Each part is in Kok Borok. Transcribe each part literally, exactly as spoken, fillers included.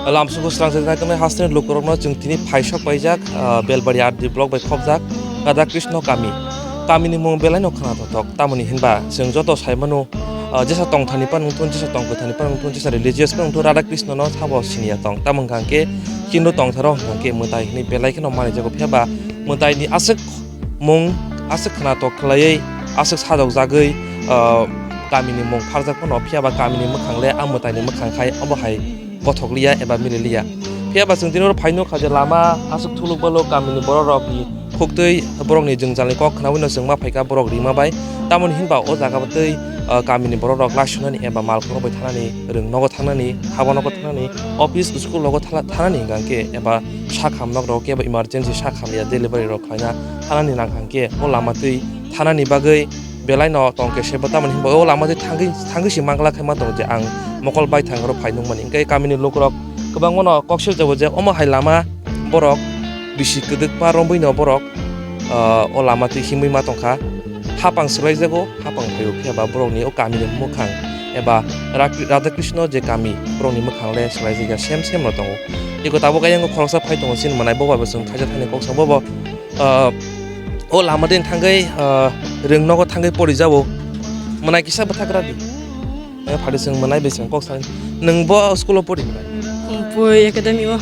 Lamsugo srangsa nai tongnai hasteni lukurokno chwng tini phaisok paijak, ah, Belbari R D block bai khopjak Radha Krishna kami. Kamini mung belaino khwnathok, tamoni hinba chwng joto saimano, ah, jesa tongthani phano wngthun, jesa tongkwthani phano wngthun, jesa religious phano wngthun, Radha Krishna no sabo siniya tong. Tamo hwnkha khe Hindu tongtharo hwnkha khe mwtai hinwi belai kheno manijago, phiya ba mwtaini aswk mung aswk khwnathok khlaiwi, aswk sajokjagwi, ah, kamini mung pharjak phano, phiya ba kamini mwkhang le a mwtaini mwkhang khai obo hai gothok liya eba mili liya. Phiya ba chwng tini oro phai nukha je lama aswk thuluk baluk kamini borok rok ni khuktwi borok ni jwngjalni kok khnaui no chwng ma phaikha borok rima bai. Tamoni hinba o jaga bo tei, ah, kamini borok rok laisunani eba mal khoro bai thanani, rwng nogo thangnani, habo nogo thangnani, office school nogo thala-, thanani hwnkha khe eba sakham nok rok kebo emergency sakham ya delivery rok khlaina thanani nangkha khe o lama twi thanani bagwi belai no tong khe se bo tamoni hinba o lama twi thangwi, thangwi si mangla khe ma tongo je ang mokol bai thang oro phai nukmani. Hwnkhe kamini lukurok kwbangma no kok sirjago je omo hai lama borok bisi kwdwkma romwi no borok, ah, o lama twi himwi ma tongkha. Hapang swlaijago, hapang phaio khe ba borokni o kamini mwkhang eba Rak-, Radha Krishna je kami borokni mwkhang le swlaijak ya sem sem no tongo. Eko tabuk ayang khoroksa phai tongo chini mwnai bo bai bo chwng khaijak thani kok sa bo bo, ah, o lama din thangwi, ah, rwng nogo thangwi pori jabo. Mwnai kisa bwthak radi. Eh, phadi chwng mwnai bai chwng kok sa. Nwng bo school o pori mwnai? Poi academy o.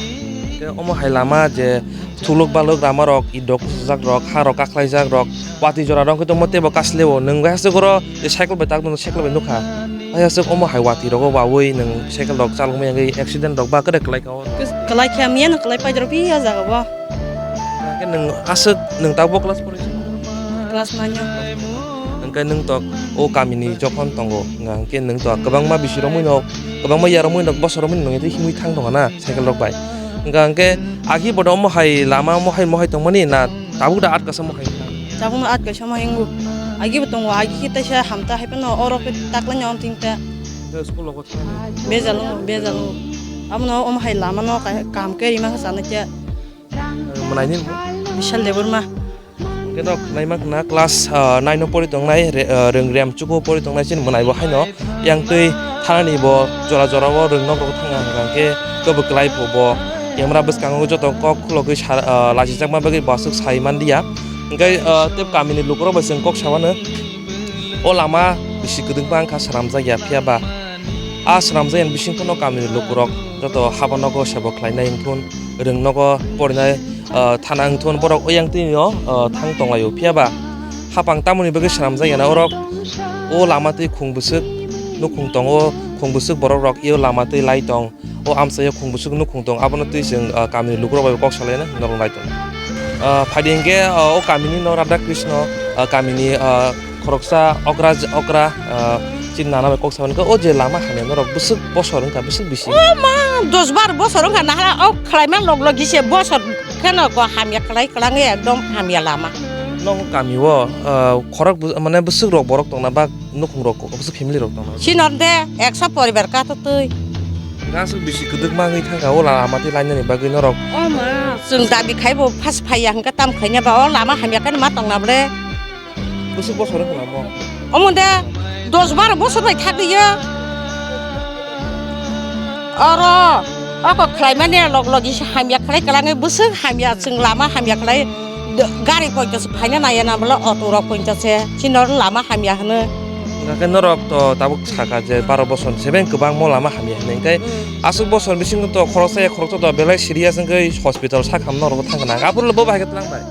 Ke omo hai lama je thuluk baluk rama rok, idok kusujak rok, ha rok kakhlaijak rok, watwi jora rok khe tongmo teibo kasle o. Nwng bai hasteo oro cycle bai tak nung cycle bai nukha. Hai hasteo omo hai watwi rogo wawi nwng cycle rok chalokma yangwi accident rok ba kwrwi kwlai kha o. Kwlai kha miya no kwlai paidrop ya jaga bo. Hwnkhe nwng aswk nwng tabuk class pori? Class nine o. Hwnkhe nwng tok o kamini jokhon tongo, hwnkhe nwng tok kwbangma bisi romwi no, kwbangma ya romwi no, boso romwi no nwng himwi thang tongo na cycle rok bai. Hwnkhe agi bodo omo hai lama omo hai mohai tongmani na tabuk da atkasa mohai? Tabuk no atkasa mohai wngo. Agi bo tongo, agi khe teisa hamta hai phano oro khe taklaini on tin ta. School logo thang. Bejal wngo, bejal wngo. Abono omo hai lama no kaham khe rima khe sana khe. Mwnaini? Bishal Debbarma. Hwnkhe nok naima khna class, ah, nine o pori tongnai, re-, ah, rwng rem chuko pori tongnai chini mwnai bo haino yang twi thanani bo jora jora o rwng nok rok thang hwnkha hwnkhe kebo kwlai pho bo camera bwskango joto kok khulogwi sa-, ah, lachijakma bagwi bo aswk sai manliya. Hwnkhe, ah, tei kamini lukurok bai chwng kok samano o lama bisi kwdwkma wngkha swnamjak ya phiya ba a swnamjak yani bising phano kamini lukurok joto habo nogo sebo khlainai wngthun rwng nogo porinai ah, thana wngthun borok oyang twi no, ah, thang tonglaio. Phiya ba hapang tamoni bagwi swnamjak ya na orok o lama twi khung bwswk nukhung tongo, khung bwswk borok rok o lama twi lai tong, o amchaio khung bwswk nukhung tong, abono twi chwng, ah, kamini lukurok bai kok salaina norok nai tongo. Ah, phaidi hwnkhe, ah, o kamini no Radha Krishna, ah, kamini, ah, khoroksa okra, okra, ah, chini nana bai kok sabai khe, o je lama hamya norok bwswk bosor wngkha, bwswk bisi? O ma, dos bar bosor wngkha, nahara o khlaima log logi se bosor kheno ko hamya khlai kwlangwi ekdom hamya lama. Nong kami o, ah, khorok bw-, mane bwswk rok borok tongna ba nukhung rok bwswk family rok tongna? Sinor de ekso poribar ka to twi. Aswk bisi kwdwkma wngwi thangkha o lama twi lainani bagwi norok. O ma, chwng dabi khaibo phas phaiya hwnkhe tam khaina ba o lama hamya khe ma tongna ble. Bwswk bosor wngkha lama o? Omo de dos baro bosor bai thakliya. Oro oko khlaimani log logi se hamya khlai kwlangwi bwswk hamya chwng lama hamya khlai gari poito se phaina naiya na bwle auto rok poito se chini oro lama hamya hwno. Hwnkhe norok to tabuk sakha je baro bosor sebeng kwbangma lama hamya hwnwi hwnkhe aswk bosor bisingo to khoroksa ya khoroksa to belai serious wngwi hospital sakham norok thangkha na aphuru bo bahai khe twlang bai.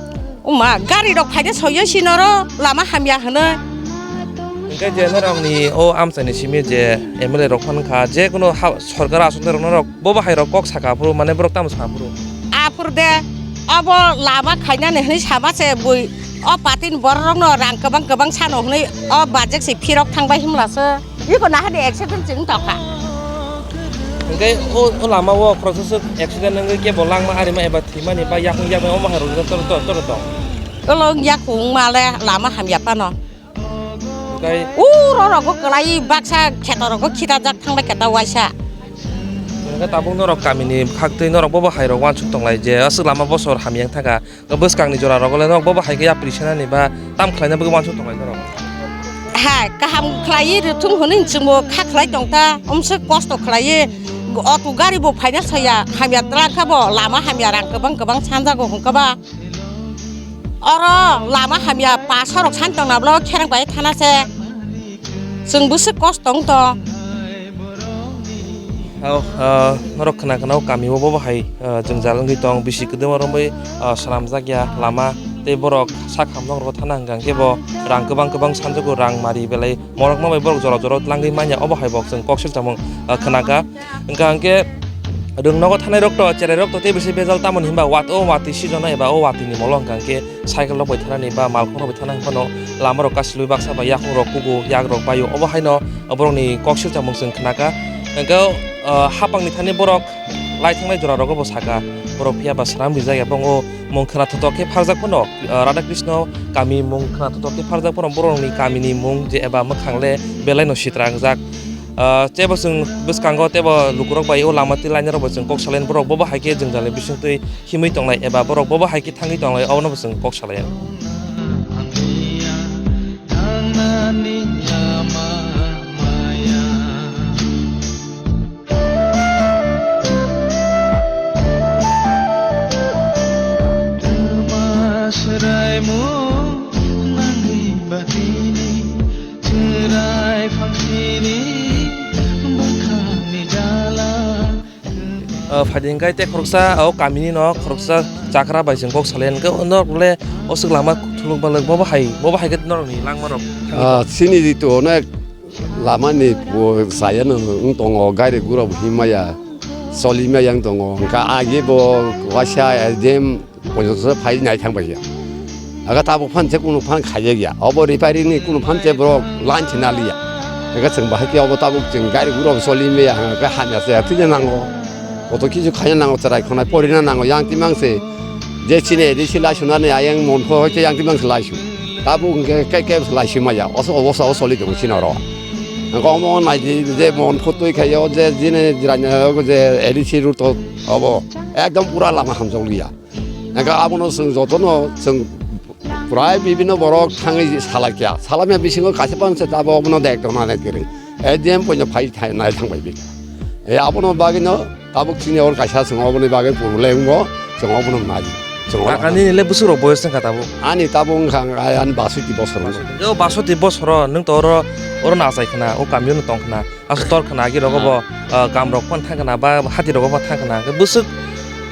Oma, gari rok phaide soyo sinoro lama hamya hwnwi. Hwnkhe je norokni o amchaini simi je M L A rok phan kha, je kuno ha-, sorkar achuk norok, norok bo bahai rok kok saka phuru, mane borok tamo sa phuru? Aphuru de, obo lama khainani hwnwi sama se bui, o party ni borok rokno rang kwbang kwbang sano hwnwi o budget se phirok thangbai himla se. Iko nahani accident chwng tokha. Hwnkhe o, o lama o khoroksa swk accident wngwi kebo langma arima eba thwimani ba yakung yakmani omo hai rok toro, toro, toro tong. Olo yakung male lama hamya phano. Tei uro rogo kwlai baksa kheto rogo khitajak thangbai khe ta waisa. Hwnkhe tabuk norok kamini khaktwi norok bobo hai rok uansuk tonglai je aswk lama bosor hamya wng thangkha. Bwskangni jora rogo le norok bobo hai khe yapri senani ba tam khlaina bagwi uansuk tonglai norok. Hai kaham khlaiwi rwthung hwnwi chwngbo kha khlai tongta, umswk kosto khlaiwi auto gari bo phaina soya, hamya twlang kha bo, lama hamya rang kwbang kwbang sanjago hwnkhe ba. Oro lama hamya paso rok san tongna bwlai kherang bai thana se. Chwng bwswk kosto wng tong. Hao, ah, norok khna khna o kami o bobo hai, ah, jwngjal wngwi tong, bisi kwdwma romwi, ah, swnamjak ya lama, tei borok sak hamjak rogo thana hwnkha hwnkhe bo rang kwbang kwbang sanjago, rang mari belai morokma bai borok jora jora o twlangwi manya, obo hai bo chwng kok silchamung, ah, khna kha. Hwnkha hwnkhe rwng nogo thanai rok to, cherai rok to tei bisi bejal, tamoni hinba wat o watwi season o eba o watwi ni molo hwnkha hwnkhe cycle rok bai thanani ba malkhung rok bai thana hwnphano lama rok kasilwi baksa ba yakung rok kugo yak rok baio, obo haino borok ni kok silchamung chwng khna kha. Hwnkhe, ah, hapang ni thani borok lai thangnai jora rogo bo saka, borok phiya ba swnam rijak ya bong o mung khna thotok khe pharjak phano, ah, Radha Krishna kami mung khna thotok khe pharjak phano borok ni kami ni mung je eba mwkhang le belai no sitra wngjak. Ah, teibo chwng bwskango teibo lukurok bai o lama twi lainarok bai chwng kok salaini, borok bobo hai khe jwngjal ni bisingtwi himwi tongnai eba borok bobo hai khe thangwi tongnai, obono bo chwng kok salai. Chwrai phangsini bwkhakni jala. Ah, phaidi hwnkhe tei khoroksa o kamini no khoroksa chakra bai chwng kok salai hwnkhe norok le oswk lama thuluk balwk bobo hai, bobo hai khe norokni langma rok. Ah, chini jitu onek lama ni bo chaya no wng tongo, gari gura bo himya, choli maya wng tongo, hwnkhe agi bo waisa jem Poito phai nai thang bai ya. Aga tabuk phan se kunu phan khaiya ya. Obo repairing ni kunu phan se borok line se naliya. Aga chwng bahai khe obo tabuk chwng gari gurok choli meya hwnkhe hamya se thwina nango. Koto kisu khaina nango, chwrai khonai porina nango, yang timang se. Je chini A D C laisu nani ayang monpho hoite yang timang se laisu. Tabuk hwnkhe kai kai se laisu maya. Oso obosta o choli tongo chini oro. Hwnkhe omo nai di je monpho twi khaio je jini jiranya je A D C route to obo ekdom pura lama hamjak liya. Hwnkhe abono chwng jotono chwng prai bibinno borok thangwi salaikha. Salamya bisingo kaisa pansa abo abono dek tongna nai kwrwng. A D M poino phai thai nai thangbai bi. E abono bagwino tabuk chini or kaisa chwng oboni bagwi purulai wngbo chwng obono nai. Chwng obono Kaka nini le bwswk rok boyos wngkha tabuk? Ani tabuk wngkha ang ai ani basoti bosor wngkha. Yo basoti bosoro nwng to oro, oro no achai khna, o kamio no tong khna. Aswk tor khna agi rogo bo, ah, kam rok phan thang khna ba hati rogo phan thang khna. Hwnkhe bwswk,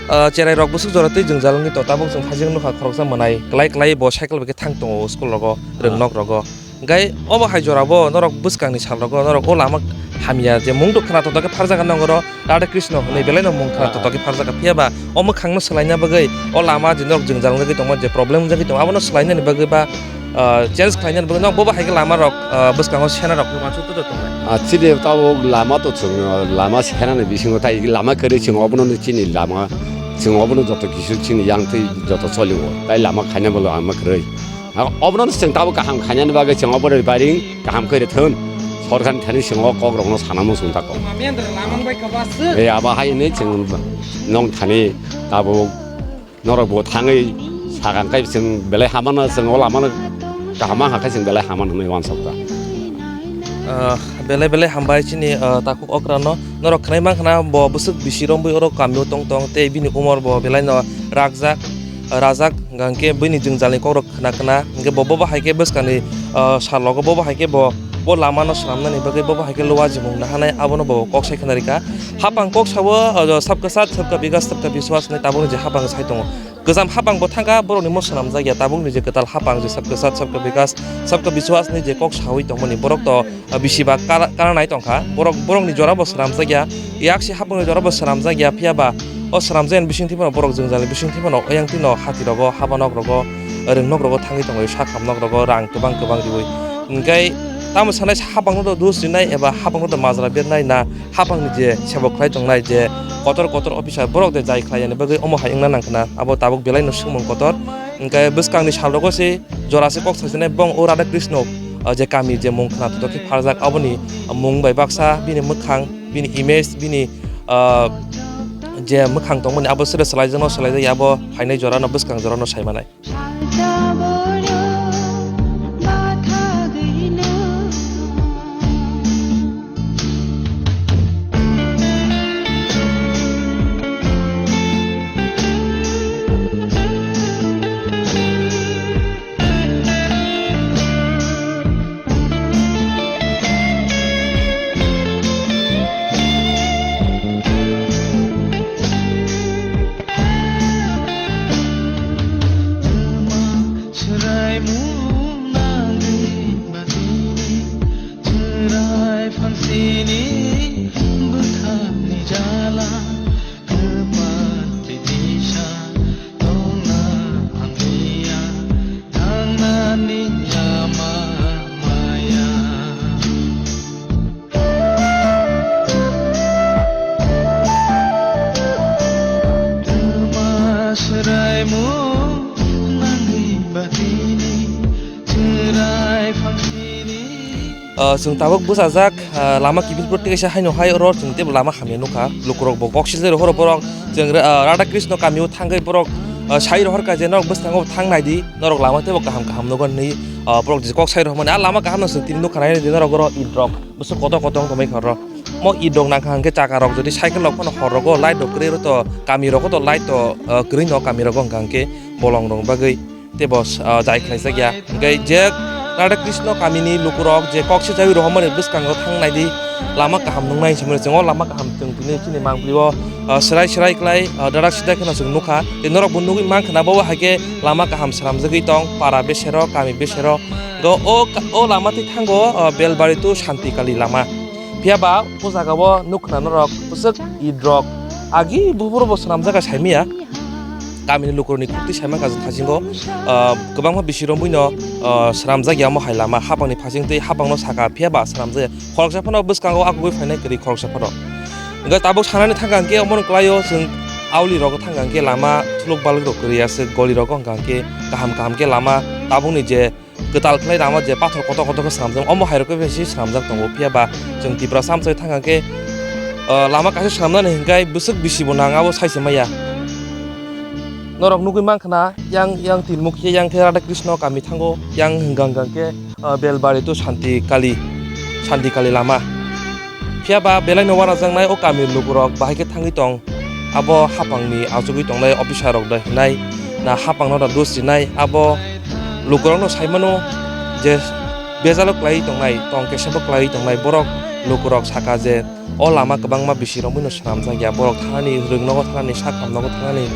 ah, cherai rok bwswk jora twi jwngjal wngwi tong. Tabuk chwng hajing nukha khoroksa mwnai kwlai kwlai bo cycle bai khe thang tongo school rogo, rwng nok rogo. Hwnkhe obo hai jora bo norok bwskang ni sal rogo norok o lama hamya je mung duk khna tongthok khe pharjak nang oro Radha Krishna hwnwi belai no mung khna tongthok khe pharjak phiya ba o mwkhang no swlaina bagwi o lama je norok jwngjal wngwi tongma je problem wngwi tongo abono swlainani bagwi ba ah, change khlainani bagwi nok bobo hai khe lama rok, ah, bwskango sena rok uansuk twi tongnai. Ah, chini tabuk lama to chwng, ah, lama senani bisingo tai lama kwrwi chwng obono chini lama chwng obono joto kisu chini yang twi joto cholio tai lama khaina bo lama kwrwi. Ah, obono chwng tabuk kaham khainani bagwi chwng obono repairing kaham khe rwthwn. Sorkarni thani chwng o kok rokno sana muchung tako. Eh, abo hai hwnwi chwng nong thani tabuk Norok bo thangwi sakang khe chwng belai hamano, chwng o lamano kaham wngkha khe chwng belai hamano hwnwi uansukha. Ah, belai belai hambai chini, ah, takhuk okrano. Norok khwnai mankha na bo bwswk bisi romwi oro kamio tong tong tei bini umor bo belai no rakjak, rajak, hwnkhe bini jwngjalni kokrok khna khna, hwnkhe bo, bo bahai khe bwskangni, ah, salogo bo bahai khe bo, bo lamano swnamnani bagwi bo bahai khe luwa jimung nahanai abono bo kok sai khna rikha. Hapang kok sao, ah, sabka sat, sabka bikas, sabka biswas hinwi tabukni je hapang sai tongo. Kwcham hapang bo thangkha, borokni mo swnamjak ya, tabukni je kwtal hapang je sabka sat, sabka bikas, sabka biswas hinwi je kok sawi tongmani borok to, ah, bisi ba kara-, karanai tongkha. Borok, borokni jora bo swnamjak ya, yak se hapangni jora bo swnamjak ya, phiya ba o swnamjakni bising twi phano borok jwngjalni bising twi phano oyang twi no hati rogo, haba nok rogo, rwng nok rogo thangwi tongo, sak ham nok rogo rang kwbang kwbang riwi. Hwnkhe tamo sanai hapang no do dus rinai eba hapang no do majra bernai na, hapangni je sebok khlai tongnai je kotor kotor officer borok de jai khlai yani bagwi omo hai wngna nang khna, abo tabuk belai no swngmung kotor. Hwnkhe bwskangni sal rogo se jora se kok sajinai bong o Radha Krishna ah, je kami je mung khna tongthok khe pharjak, aboni mung bai baksa bini mwkhang, bini image, bini, ah, je mwkhang tongmani abo sere swlaijakno swlaijak ya, abo phainai jorano bwskang jorano sai manai. Chwraimung nangwi batini, chwrai phangsini bwkhakni jala, kwpal tei disa tongna hamliya, thangnani lama maya. Twma swraimung nangwi batini chwrai phangsini. Ah, chwng tabuk bwsajak, ah, lama kiphilpro tei kaisa haino hai oro chwng teibo lama hamya nukha. Lukurok bo kok silai rohoro borok chwng, ah, Radha Krishna kamio thangwi borok, ah, sai rohorkha je norok bwskango thang naidi, norok lama teibo kaham kaham nukgo hinwi, ah, borok je kok sai rohormani. Ah, lama kaham no chwng tini nukha nai di norok oro idrok. Bwswk kotor kotor wng tongmani kha oro. Mo idrok nangkha hwnkhe chaka rok jodi cycle rok phano hor rogo light rok kwrwi rw to kami rogo to light to, ah, kwrwi no kami rogo hwnkha hwnkhe bolong rok bagwi teibo, ah, jai khlaijak ya. Hwnkhe je Radha Krishna kamini lukurok je kok sijaui rohormani bwskango thang naidi lama kaham nuknai hinwi chwng o lama kaham chwng tini chini mangpili o, ah, swrai swrai khlai, ah, darak sida kheno chwng nukha. Tei norok bo nugwi mankha na bo hai khe lama kaham swnamjagwi tong para besero kami besero. Go o ka-, o lama tei thango, o, Belbari to Santikali lama. Phiya ba o jaga o nukha norok bwswk idrok agi buphuru bo swnamjak saimaya. Kamini lukurokni khuktwi saimang kha thasingo, o, kwbangma bisi romwi no, o, swnamjak ya omo hai lama hapangni phasing tei hapangno saka phiya ba swnamjak ya. Khoroksa phano bwskango akugwi phainai kwrwi khoroksa phano. Hwnkhe tabuk sanani thangkha hwnkhe omono kwlaio chwng auli rogo thangkha hwnkhe lama thuluk balwk rok kwrwi aswk goli rogo hwnkha hwnkhe kaham kaham khe lama tabukni je kwtal khlai lama je pathor kotor kotor khe swnamjak, omo hai rok khe bisi swnamjak tongo. Phiya ba chwng Tiprasa amchai thang khe, o, lama kaisa swnamnani hwnkhe bwswk bisi bo nang abo sai se maya. Norok nugwi mankha na yang, yang Tinmukhi yang khe Radha Krishna kami thango, yang hwnkha hwnkha khe, o, Belbari to Santi Kali, Santi Kali lama. Phiya ba belai no uanajaknai o kami lukurok bahai khe thangwi tong. Abo hapangni achugwi tongnai officer rok da hinai na hapangno da dos rinai abo lukurokno saimano je bejalo kwlaiwi tongnai tong kesebo kwlaiwi tongnai borok lukurok saka je o lama kwbangma bisi romwino swnamjak ya borok thanani rwngnogo thanani sakhamnogo thanani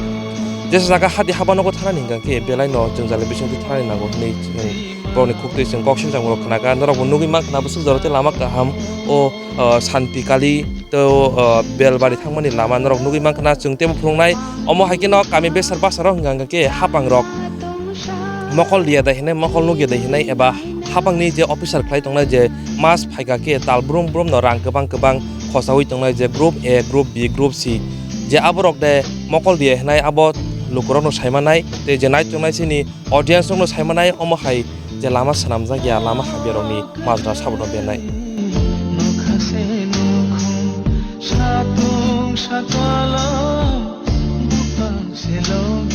jesa jaga hati habanogo thanani hwnkha khe belai no jwngjal bisingtwi thanani nango hinwi chwng borokni khuktwi chwng kok sinchangmung rok khna kha norok bo nugwi mankha na bwswk jora tei lama kaham o, o, Santi Kali. To, o, Belbari thangmani lama norok nugwi mankha na chwng teibo phunuknai. Omo hai kheno kami besar basaro hwnkha hwnkha khe hapangrok mokol riya dai hinai, mokol nukya dai hinai eba hapangni je officer khlai tongnai je mas phaikha khe tal brum brumno rang kwbang kwbang khosaui tongnai je group A, group B, group C je aborok de mokol riya hinai abo lukurokno saimanai tei je naichuknai chini audience rokno saimanai omo hai je lama swnamjak ya, lama hamyarokni majra sabono benai. Nokha se nukhung satung sakalo bupang se logi.